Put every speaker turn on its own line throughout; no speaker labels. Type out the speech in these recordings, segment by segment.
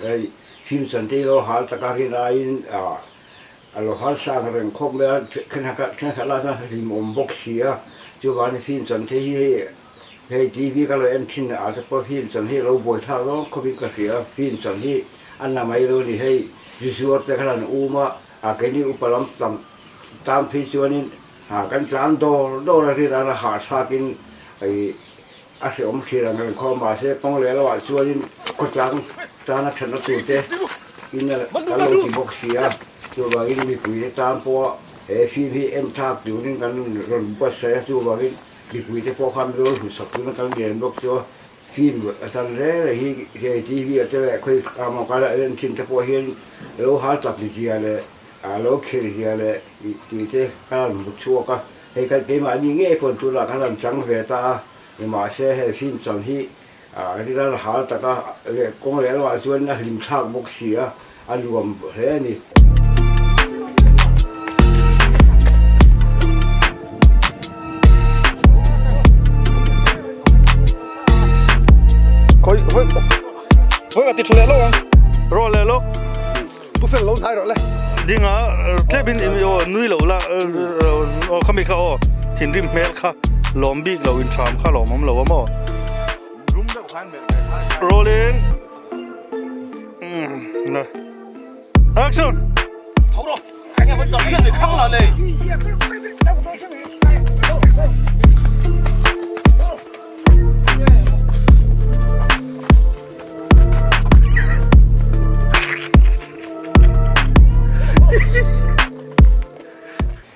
Hei film chan te lo hal taka rin aiin a lo hal sang reng khawp mai a, thenkhat lai chuan hlimawm bawk si a, chuvangin film chan te hi hei hei TV ka lo en thin ah te pawh film chan hi a lo buaithlak zawng khawpin ka hria a, film chan hi a na mai lo a ni hei zuzuar te khan an um a, a keini upa lam tan phei chuanin kan tlan dawr dawr a rin a hahthlakin A hrehawm thlir ang reng khaw mahse kawng leh lohah chuanin khawtlang tana thatna turte in kan lo ti bawk si a, chuvangin mipuite tan pawha he film hi en thlak turin kan rawn buatsaih a, chuvangin mipuite pawh khan rawn hmuhsak turin kan lian bawk chu a, film a chan reng reng hi hei TV ah te leh khawi kama kala en thin te pawh hian lo hal tak zia leh lo khel zia leh tih te ka rawn hmu chhuak a. Hei kan keimahni ngei pawn tunah khan an chang ve ta a, nimahse hei film chan hi rilral hal taka leh kawng leh lamah chuan a hlim thlak bawk si a, a nuam hle a ni.
Khawi hawi hawi ka ti tha leh lo ang. Rawh leh lo. Pu fel lo hnai rawh le.
Dinga tlep in aw nui lo la aw khami kha aw thinrim hmel kha lawm bik lo in tham kha lawm awm lo a maw. Rolling. La. Action.
Tho rawh. Khang la le.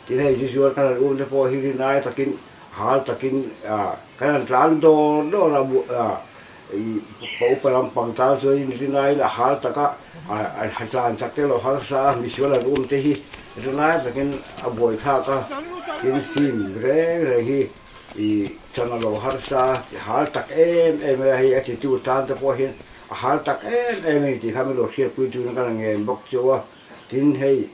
Tin hei chu chuan kan han um te pawh hi rinai takin hal takin kan han tlan dawr dawr a pa upa lampang tan chuan rinaiin a hal taka a tlan chak te lo harsa a misual an um te hi rinai takin a buaithlak a tin film reng reng hi I chan a lo harsa i hal tak em em a, hei a titu tan te pawh hian a hal tak em em a ni tih kha min lo hriatpui tuna ka la ngen bawk chu a. Tin, hei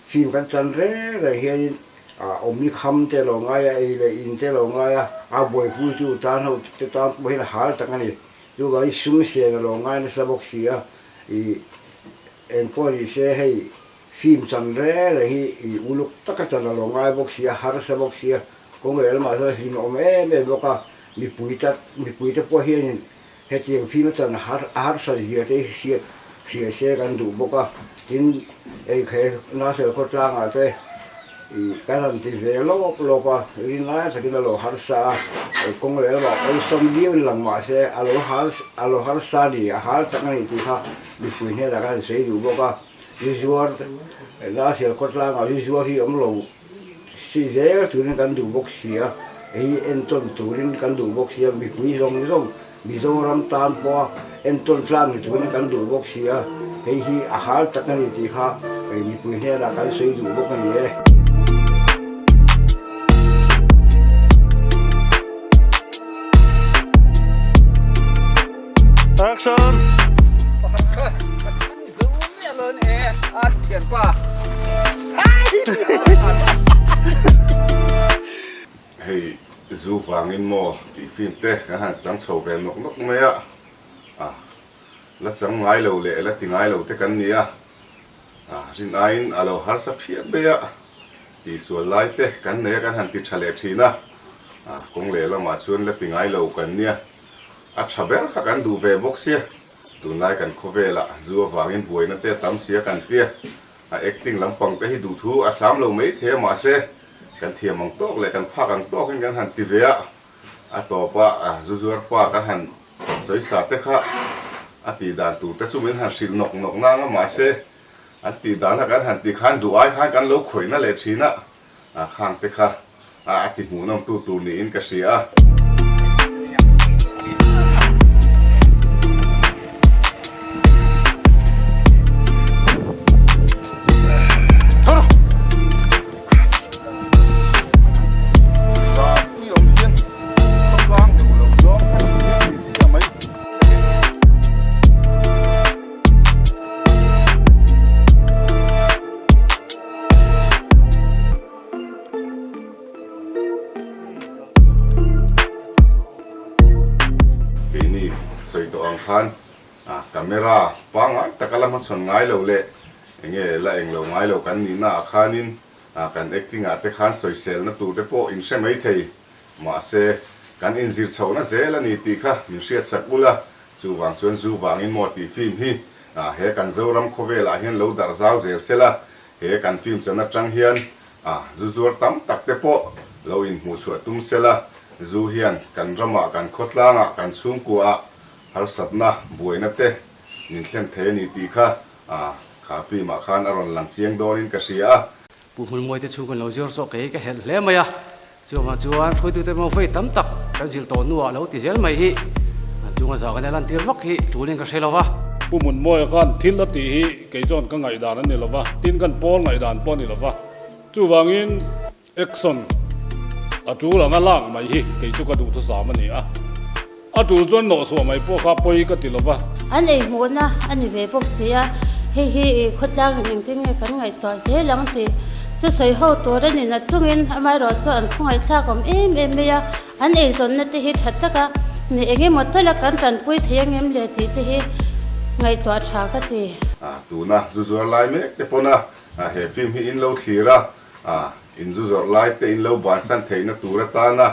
film kan chan reng reng hianin awmni kham te lo ngai a, ei leh in te lo ngai a, a buaipui tu tan ho te tan pawh hian a hal tak a ni. Chuvangin sum sen a lo ngai nasa bawk si a, i engpawh ni se hei. Film chan reng reng hi i uluk taka chan a lo ngai bawk si a, harsa bawk si a, kawng leh lamah chuan hlim a awm em em bawk a, mipui ta mipui te pawh hianin hetiang film a chan har a harsa zia te hi hriat hria se kan duh bawk a, tin eikhei Nasel khawtlangah te i kan han ti ve lawp lawp a, rin lai takin a lo harsa a, kawng leh lamah awlsam viau in lang mahse a lo har a lo harsa a ni, a har tak a ni tih kha mipui hnenah kan han sawi duh bawk a. Zu zuar Lasial khawtlangah zu zuar hi awm lo si zel turin kan duh bawk si a, hei entawn turin kan duh bawk si a, mipui zawng zawng Mizoram tan pawha entawn tlang ni turin kan duh bawk si a, hei hi a hal tak a ni tih kha mipui hnenah kan sawi duh bawk a ni e.
Action!
Hei zu vangin maw tih film te kan han chang chho ve nawk nawk mai a, a la chang ngai lo leh la ti ngai lo te kan ni a, a rin aiin a lo harsa phian mai a, tihsual lai te kan nei a kan han ti tha leh thin a, a kawng leh lamah chuan la ti ngai lo kan nia, a tha ber kha kan duh ve bawk sia. Tunlai kan khawvelah zu avangin buaina te tam sia kan tia, a acting lampang te hi duhthu a sam lo mai thei a mahse kan thiam ang tawk leh kan phak ang tawkin kan han ti ve a, a tawpa zu zuar pa kan han sawisa te kha a tih dan tur te chu min han hrilh nawk nawk nang a mahse an tih dana kan han tih khan duh ai khan kan lo khawihna leh thin a, a khang te kha a ti hmuhnawm tu tur niin ka hria a. Keini sawi tawh ang khan camera pangngai taka la hmachhawn ngai lo leh enge la eng lo ngai lo kan nihna ah khanin kan acting ah te khan sawiselna tur te pawh in hre mai thei. Mahse, kan inzir chhohna zel a ni tih kha min hriatsak ula, chuvang chuan zu vangin maw tih film hi he kan Zoram khawvelah hian lo darh zau zel sela, he kan film chan atang hian zu zuar tam tak te pawh lo inhmuhchhuah tum sela, zu hian kan ramah, kan khawtlangah, kan chhungkuaah harsatna, buaina te min thlen thei a ni tih kha kha film ah khan a rawn lang chiang dawnin ka hria a.
Pu Hmulmuai te chhung kan lo zir zawk kei ka helh hle mai a, chuvang chuan hruaitute pawh vawi tam tak kan zil tawh hnuah lo ti zel mai hi an chunga zah kan lan tir vak hi tulin ka hre lo va.
Pu Hmunmawia khan thil a tih hi kei chuan ka ngaihdan a ni lo va, tin kan pawl ngaihdan pawh a ni lo va, chuvangin action a tul anga lak mai hi kei chu ka duhthusam a ni a. A tul chuan nawhsuah mai pawh kha pawi ka ti lo va.
An ei hmuhna a ni ve bawk si a, hei hi i khawtlang in engtin nge kan ngaihtuah zel ang tih chu sawi ho tur a ni na chungin amaherawh chu an khawngaihthlak awm em em mai a, an eizawnna te hi tha taka ni eng emaw tala kan tanpui thei angem le tih te hi ngaihtuah tha ka ti.
Tuna zu zuar lai mek te pawn a he film hi in lo thlir a, in zu zawrh lai te in lo bansan theihna tur atana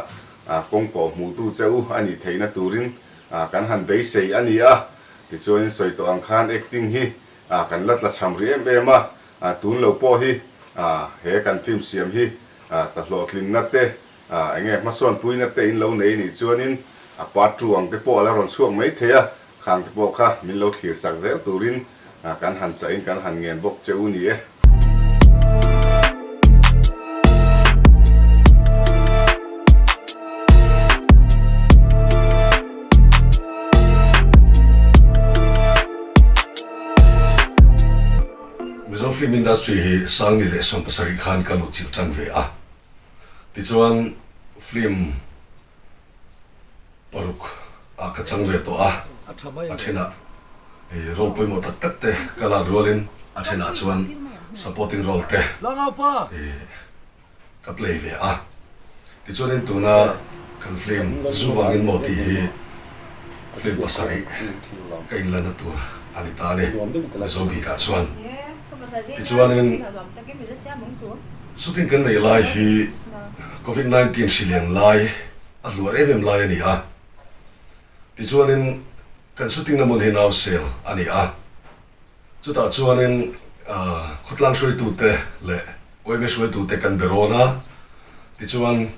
kawng kawh hmuhtu che u a nih theihna turin kan han beisei a ni a. Tichuanin sawi tawh ang khan acting hi kan la tlachham rih em em a, tun lo pawh hi he kan film siam hi ta hlawhtlinna te enge hmasawnpuina te in lo nei nih chuanin a part two ang te pawh a la rawn chhuak mai thei a, khang te pawh kha min lo thlir sak zel turin kan han chahin kan han ngen bawk che u ni e.
Mizo film industry hi Sangni leh 70 khan ka luhchilh tan ve a, tichuan film paruk ah ka chang ve tawh a, a thenah role pawimawh tak tak te ka lak rualin a thenah chuan supporting role te ka play ve a. Tichuanin tuna kan film Zu vangin maw tih hi film pasarih ka inlanna tur a ni ta a ni, Mizo bikah chuan. Tichuanin shooting kan nei lai hi Covid 19 hri lian lai a hluar em em lai a ni a. Tichuanin kan shooting na hmun hi Nausel a ni a. Chutah chuanin khawtlang hruaitute leh yma hruaitute kan be rawn a, tichuan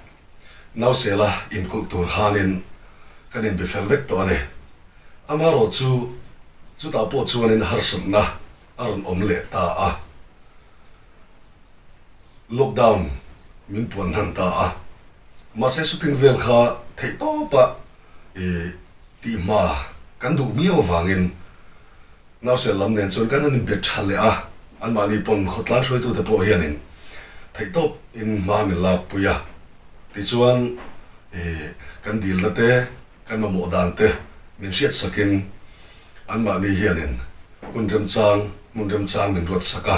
Nausela inkulh tur khanin kan inbe fel vek tawh a ni. Amaherawhchu chutah pawh chuanin harsatna a rawn awm leh ta a, lockdown min puan hnan ta a, mahse shooting vel kha theihtawpa tihma kan duh miau avangin Nausel lam nen chuan kan han inbe tha leh a, anmahni pawn khawtlang hruaitute pawh hianin theihtawp in hma min lakpui a, tichuan kan dilna te, kan mamawh dan te min hriatsakin anmahni hianin hun remchang, hmun remchang min ruatsak a.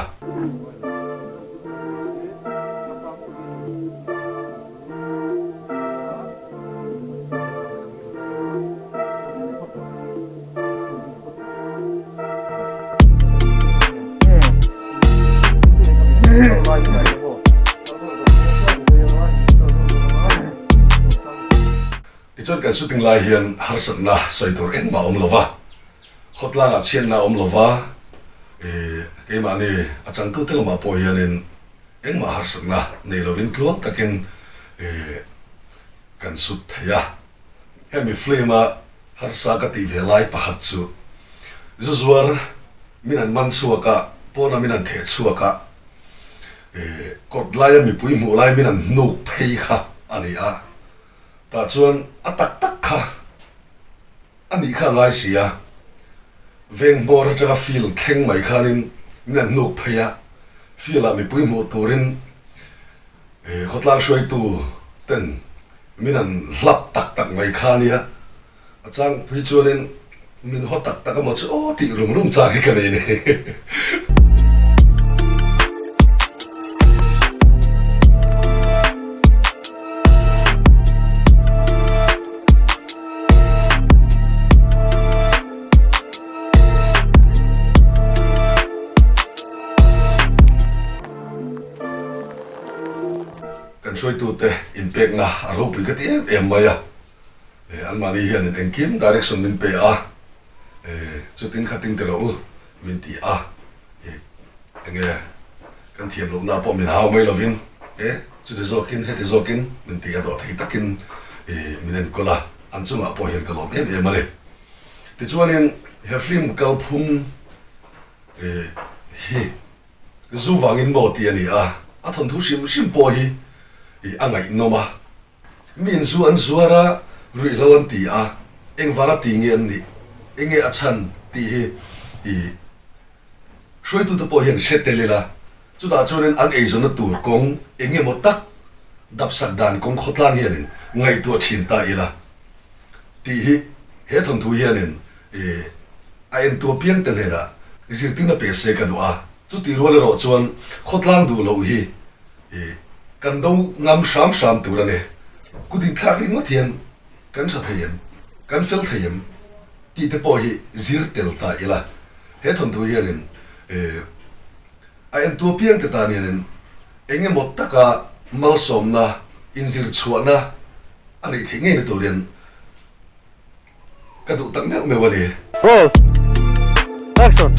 Tichuan kan shooting lai hian harsatna sawi tur engmah a awm lo va, khawtlangah chhiatna a awm lo va, keimahni a changtute lamah pawh hianin engmah harsatna nei lovin tluang takin kan shoot thei a. Hemi film-a harsa ka tih ve lai pakhat chu zu zuar min an man chhuak a, pawna min an theh chhuak a, kawt laia mipui hmuh lai min an hnuk phei kha a ni a, tah chuan a tak tak kha a nih kha a ngai si a, veng hmawr atanga field thleng mai khanin min an hnuk phei a, field-ah mipui hmuh turin khawtlang hruaitu ten Min an hlap tak tak mai kha nia, a chang pui chuanin min haw tak tak amaw chu aw tih rum rum chang hi ka nei ni. Kan hruaitute inpekna a ropui ka ti em em mai a, anmahni hianin engkim direction min pe a, chutin khatin ti rawh u min ti a, enge kan thiam lohna pawh min hau mai lovin chuti zawkin heti zawkin min ti a dawh thei takin min enkawl a, an chungah pawh hian ka lawm em em a ni. Tichuanin he film kalphung hi Zu vangin maw tih a ni a, a thawnthu hrim hrim pawh hi a ngaihnawm a. Miin zu an zuar a, ruihhlo an ti a, engvanga ti nge an nih, enge a chhan tih hi i hruaitute pawh hian hre tel ila, chutah chuanin an eizawnna tur kawng eng emaw tak dapsak dan kawng khawtlang hianin ngaihtuah thin ta ila tih hi he thawnthu hianin I a entu apiang te hnenah zirtirna pe se ka duh a, chuti rual erawh chuan khawtlang duh loh hi i kan do ngam hram hram tur a ni. Kut inthlak ringawt hian kan tha thei em, kan fel thei em tih te pawh hi zir tel ta ila. He thawnthu hianin i a entu apiang te tan hianin eng emaw taka malsawmna, inzir chhuahna a neih theih ngei na turin Ka duh tak meuh meuh a ni.
Roll. Action.